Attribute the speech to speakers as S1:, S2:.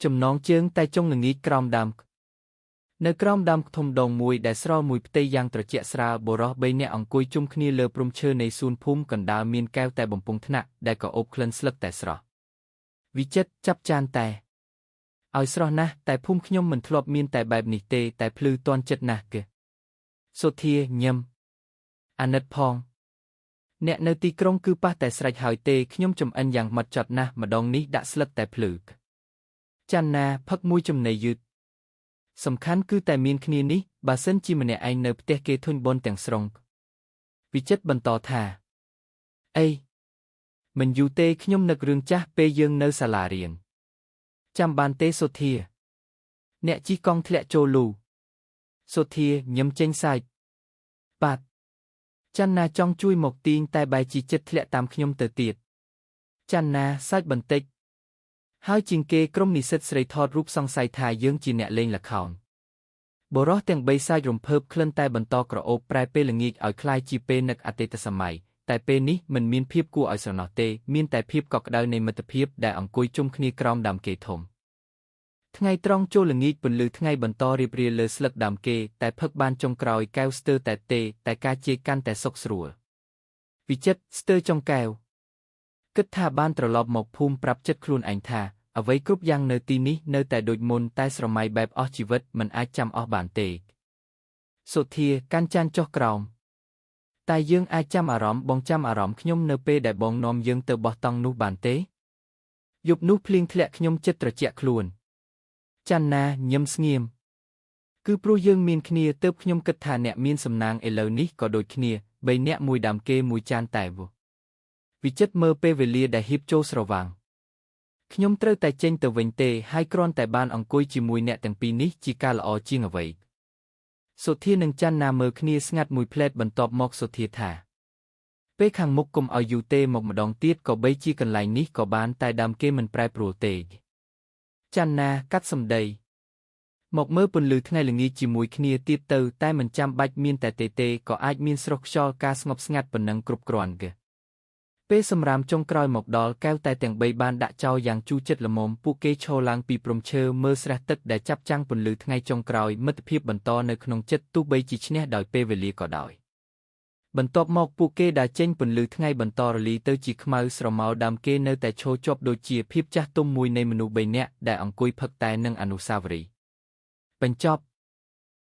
S1: ចំណងជើងតែចុងល្ងាចក្រោមដើមនៅក្រោមដើមធំដងមួយដែលស្រល់មួយផ្ទៃយ៉ាងត្រជាក់ស្រាលបុរសបីនាក់អង្គុយជុំគ្នាលើព្រំឈើនៃសួនភូមិកណ្ដាលមានកែវតែបំពង់ថ្នាក់ដែលក៏អូបក្លិនស្លឹកតែស្រស់វិចិត្រចាប់ចានតែឲ្យស្រស់ណាស់តែភូមិខ្ញុំមិនធ្លាប់មានតែបែបនេះទេតែភ្លឺទាន់ចិត្តណាស់គេសុធាញឹមអាណិតផងអ្នកនៅទីក្រុងគឺប៉ះតែស្រេចហើយទេខ្ញុំចំអិនយ៉ាងម៉ត់ចត់ណាស់ម្ដងនេះដាក់ស្លឹកតែភ្លឺចន្ទណាផឹកមួយចំណីយឺតសំខាន់គឺតែមានគ្នានេះបើសិនជាម្នាក់ឯងនៅផ្ទះគេធុញបុនទាំងស្រុងវិចិត្របន្តថាអីមិនយូរទេខ្ញុំនឹករឿងចាស់ពេលយើងនៅសាលារៀនចាំបានទេសុធាអ្នកជិះកង់ធ្លាក់ចូលលូសុធាញឹមចេញសាច់បាទចន្ទណាចង់ជួយមកទាញតែបែរជាចិត្តធ្លាក់តាមខ្ញុំទៅទៀតចន្ទណាសាច់បន្តិចហើយជាងគេក្រុមនិស្សិតស្រីថតរូបសង្ស័យថាយើងជាអ្នកលេងល្ខោនបុរសទាំងបីសាច់រំភើបក្លិនតែបន្តក្រអូបប្រែពេលល្ងាចឲ្យក្លាយជាពេលនឹកអតីតសម័យតែពេលនេះមិនមានភាពគួរឲ្យស្រណោះទេមានតែភាពកក់ក្ដៅនៃមិត្តភាពដែលអង្គុយជុំគ្នាក្រោមដើមគេធំថ្ងៃត្រង់ចូលល្ងាចពន្លឺថ្ងៃបន្តរៀបរាលើស្លឹកដើមគេតែផឹកបានចុងក្រោយកែវស្ទើរតែទេតែការជាយកាន់តែសុខស្រួលវិចិត្រស្ទើរចុងកែវគិតថាបានត្រឡប់មកភូមិប្រាប់ចិត្តខ្លួនឯងថាអ្វីគ្រប់យ៉ាងនៅទីនេះនៅតែដូចមុនតែស្រមៃបែបអស់ជីវិតមិនអាចចាំអស់បានទេសុធាកាន់ចានចុះក្រោមតែយើងអាចចាំអារម្មណ៍បងចាំអារម្មណ៍ខ្ញុំនៅពេលដែលបងនាំយើងទៅបោះតង់នោះបានទេយប់នោះភ្លៀងធ្លាក់ខ្ញុំចិត្តត្រជាក់ខ្លួនចន្ទណាញឹមស្ងៀមគឺព្រោះយើងមានគ្នាទើបខ្ញុំគិតថាអ្នកមានសំណាងឥឡូវនេះក៏ដូចគ្នាបីអ្នកមួយដើមគេមួយចានតែវវិចិត្រមើលពេលវេលាដែលហៀបចូលស្រវាំងខ្ញុំត្រូវតែចេញទៅវិញទេហើយគ្រាន់តែបានអង្គុយជាមួយអ្នកទាំងពីរនេះជាការល្អជាងអ្វីសុធានិងចន្ទណាមើលគ្នាស្ងាត់មួយភ្លែតបន្ទាប់មកសុធាថាពេលខាងមុខកុំឲ្យយូរទេមកម្ដងទៀតក៏បីជាកន្លែងនេះក៏បានតែដើមគេមិនប្រែប្រួលទេចន្ទណាកាត់សម្ដីមកមើលពន្លឺថ្ងៃល្ងាចជាមួយគ្នាទៀតទៅតែមិនចាំបាច់មានតែទេក៏អាចមានស្រស់ខ្យល់ការស្ងប់ស្ងាត់ប៉ុណ្ណឹងគ្រប់គ្រាន់គេពេលសម្រាមចុងក្រោយមកដល់កែវតែទាំងបីបានដាក់ចោលយ៉ាងជូរចិត្តល្មមពួកគេឈរឡើងពីព្រំឈើមើលស្រះទឹកដែលចាប់ចាំងពន្លឺថ្ងៃចុងក្រោយមិត្តភាពបន្តនៅក្នុងចិត្តទោះបីជាឈ្នះដោយពេលវេលាក៏ដោយបន្ទាប់មកពួកគេដើរចេញពន្លឺថ្ងៃបន្តរលីទៅជាខ្មៅស្រមោលដើមគេនៅតែឈរជាប់ដូចជាភាពចាស់ទុំមួយនៃមនុស្សបីនាក់ដែលអង្គុយផឹកតែនឹងអនុស្សាវរីយ៍បញ្ចប់។